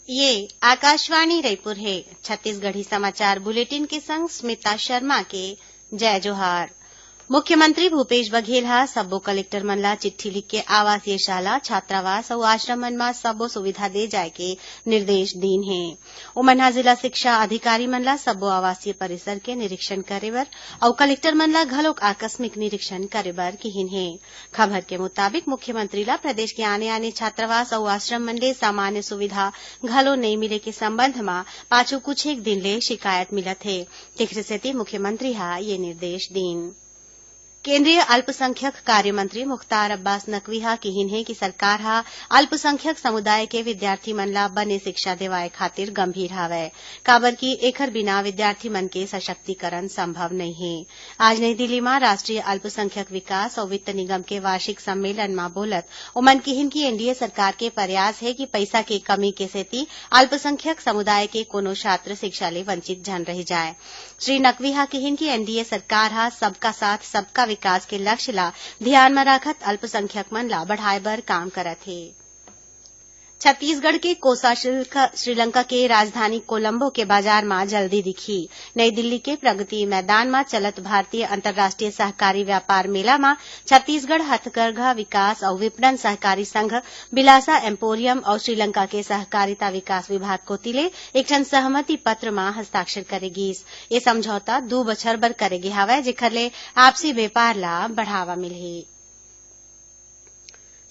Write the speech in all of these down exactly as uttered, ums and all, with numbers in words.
ये आकाशवाणी रायपुर हे। छत्तीसगढ़ी समाचार बुलेटिन के संग स्मिता शर्मा के जय जोहार। मुख्यमंत्री भूपेश बघेल ह सब्बो कलेक्टर मन ला चिट्ठी लिख के आवासीय शाला, छात्रावास अउ आश्रम मन म सब्बो सुविधा दे जाय के निर्देश दीन हे। ओमन ह जिला शिक्षा अधिकारी मन ला सब्बो आवासीय परिसर के निरीक्षण करे बर अउ कलेक्टर मन ला घलोक आकस्मिक निरीक्षण करे बर किहिन हे। खबर के मुताबिक मुख्यमंत्री ला प्रदेश के आने-आने छात्रावास अउ आश्रम मन ले सामान्य सुविधा घलो नइ मिले के संबंध म पाछू कुछ एक दिन ले शिकायत मिलत हे, तेखरे सेती मुख्यमंत्री ह ये निर्देश दीन। केंद्रीय अल्पसंख्यक कार्य मंत्री मुख्तार अब्बास नकवी ह किहिन हे कि सरकार ह अल्पसंख्यक समुदाय के विद्यार्थी मन ला बने शिक्षा देवाए खातिर गंभीर हावय, काबर कि एखर बिना विद्यार्थी मन के सशक्तिकरण संभव नइ हे। आज नई दिल्ली म राष्ट्रीय अल्पसंख्यक विकास अउ वित्त निगम के वार्षिक सम्मेलन म बोलत ओमन किहिन कि एनडीए सरकार के प्रयास हे कि पइसा के कमी के सेती अल्पसंख्यक समुदाय के कोनो छात्र शिक्षा ले वंचित झन रहि जाय। श्री नकवी ह किहिन कि एनडीए सरकार ह सबका साथ, सबका विकास के लक्ष्य ला धियान म राखत अल्पसंख्यक मन ला बढ़ाए बर काम करत हे। छत्तीसगढ़ के कोसा सिल्क श्रीलंका के राजधानी कोलंबो के बाजार म जल्दी दिखही। नई दिल्ली के प्रगति मैदान म चलत भारतीय अंतर्राष्ट्रीय सहकारी व्यापार मेला म छत्तीसगढ़ हथकरघा विकास अउ विपणन सहकारी संघ, बिलासा एम्पोरियम अउ श्रीलंका के सहकारिता विकास विभाग कोति ले एक ठन सहमति पत्र म हस्ताक्षर करे गीस। ये समझौता दू बछर बर करे गे हावय, जेखर ले आपसी बेपार ला बढ़ावा मिलही।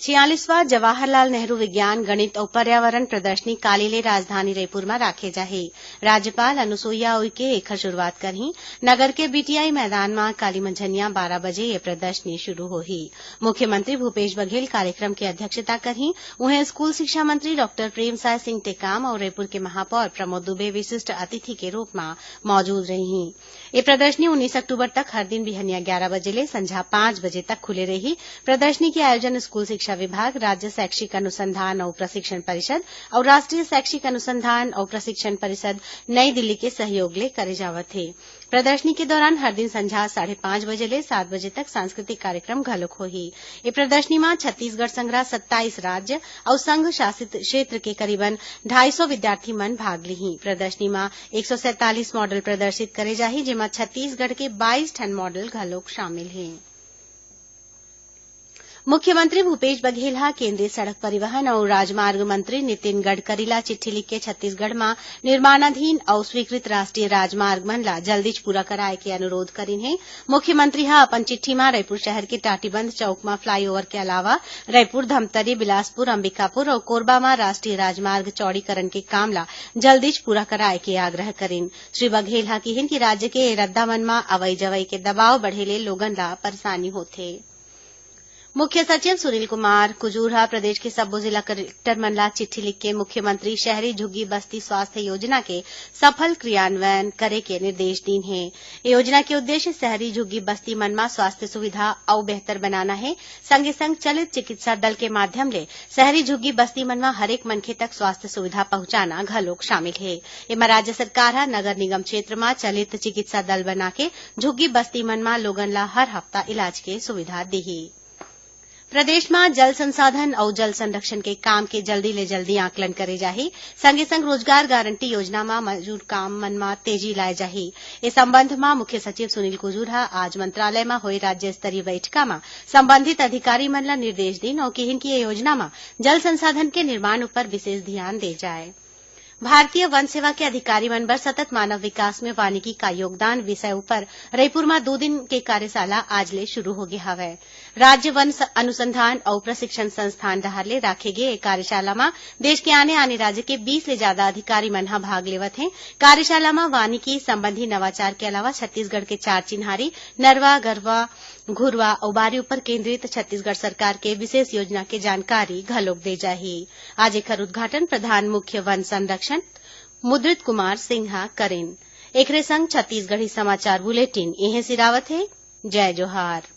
छियालीसवां जवाहरलाल नेहरू विज्ञान, गणित अउ पर्यावरण प्रदर्शनी काली ले राजधानी रईपुर म राखे जाही। राज्यपाल अनुसुईया उइके एखर शुरुआत करही। नगर के बीटीआई मैदान म काली मंझनिया बारह बजे ये प्रदर्शनी शुरू होही। मुख्यमंत्री भूपेश बघेल कार्यक्रम के अध्यक्षता करही। उहें, स्कूल शिक्षा मंत्री डॉक्टर प्रेमसाय सिंह टेकाम अउ रईपुर के महापौर प्रमोद दुबे विशिष्ट अतिथि के रूप म मौजूद रहिही। ये प्रदर्शनी उन्नीस अक्टूबर तक हर दिन बिहनिया ग्यारह बजे ले संझा पाँच बजे तक खुले रही। प्रदर्शनी के आयोजन स्कूल शिक्षा विभाग, राज्य शैक्षिक अनुसंधान अउ प्रशिक्षण परिषद अउ राष्ट्रीय शैक्षिक अनुसंधान अउ प्रशिक्षण परिषद नई दिल्ली के सहयोग ले करे जावत हे। प्रदर्शनी के दौरान हर दिन संझा साढ़े पाँच बजे ले सात बजे तक सांस्कृतिक कार्यक्रम घलोक होही। ये प्रदर्शनी म छत्तीसगढ़ संघरा सत्ताईस राज्य अउ संघ शासित क्षेत्र के करीबन ढाई सौ विद्यार्थी मन भाग लिही। प्रदर्शनी म एक सौ सैंतालीस मॉडल प्रदर्शित करे जाही, जेमा छत्तीसगढ़ के बाईस ठन मॉडल घलोक शामिल हे। मुख्यमंत्री भूपेश बघेल ह केंद्रीय सड़क परिवहन अउ राजमार्ग मंत्री नितिन गडकरी ला चिट्ठी लिख के छत्तीसगढ़ म निर्माणाधीन अउ स्वीकृत राष्ट्रीय राजमार्ग मन ला जल्दीच पूरा कराए के अनुरोध करिन हे। मुख्यमंत्री ह अपन चिट्ठी म रईपुर शहर के टाटीबंध चौक म फ्लाईओवर के अलावा रईपुर, धमतरी, बिलासपुर, अंबिकापुर अउ कोरबा म राष्ट्रीय राजमार्ग चौड़ीकरण के काम ला जल्दीच पूरा कराए के आग्रह करिन। श्री बघेल ह किहिन कि राज्य के ए रद्दा मन म अवई जवई के दबाव बढ़े ले लोगन ला परेशानी होथे। मुख्य सचिव सुनील कुमार कुजूर ह प्रदेश के सब्बो जिला कलेक्टर मन ला चिट्ठी लिख के मुख्यमंत्री शहरी झुग्गी बस्ती स्वास्थ्य योजना के सफल क्रियान्वयन करे के निर्देश दीन हे। ए योजना के उद्देश्य शहरी झुग्गी बस्ती मन म स्वास्थ्य सुविधा अउ बेहतर बनाना हे। संगे संग चलित चिकित्सा दल के माध्यम ले शहरी झुग्गी बस्ती मन म हरेक मनखे तक स्वास्थ्य सुविधा पहुंचाना घलोक शामिल हे। एमा राज्य सरकार ह नगर निगम क्षेत्र म चलित चिकित्सा दल बना के झुग्गी बस्ती मन म लोगन ला हर हफ्ता इलाज के सुविधा देही। प्रदेश म जल संसाधन अउ जल संरक्षण के काम के जल्दी ले जल्दी आकलन करे जाही। संगे संग रोजगार गारंटी योजना म मौजूद काम मन म तेजी लाए जाही। ए संबंध म मुख्य सचिव सुनील कुजूर ह आज मंत्रालय म होए राज्य स्तरीय बैठका म संबंधित अधिकारी मन ल निर्देश दीन अउ किहिन कि ये योजना म जल संसाधन के निर्माण उपर विशेष ध्यान दे जाए। भारतीय वन सेवा के अधिकारी मन बर सतत मानव विकास में वानिकी का योगदान विषय उपर रईपुर म दू दिन के कार्यशाला आज ले शुरू होगे हवय। राज्य वन स-, अनुसंधान अउ प्रशिक्षण संस्थान डहार ले राखे गे ए कार्यशाला म देश के आने-आने राज्य के बीस ले जादा अधिकारी मन ह भाग लेवत हें। कार्यशाला म वानिकी संबंधी नवाचार के अलावा छत्तीसगढ़ के चार चिन्हारी नरवा, गरवा, घुरवा अउ बारी उपर केंद्रित छत्तीसगढ़ सरकार के विशेष योजना के जानकारी घलोक दे जाही। आज एखर उद्घाटन प्रधान मुख्य वन संरक्षण मुद्रित कुमार सिंह ह करिन। एखरे संग छत्तीसगढ़ी समाचार बुलेटिन इहें सिरावत हे। जय जोहार।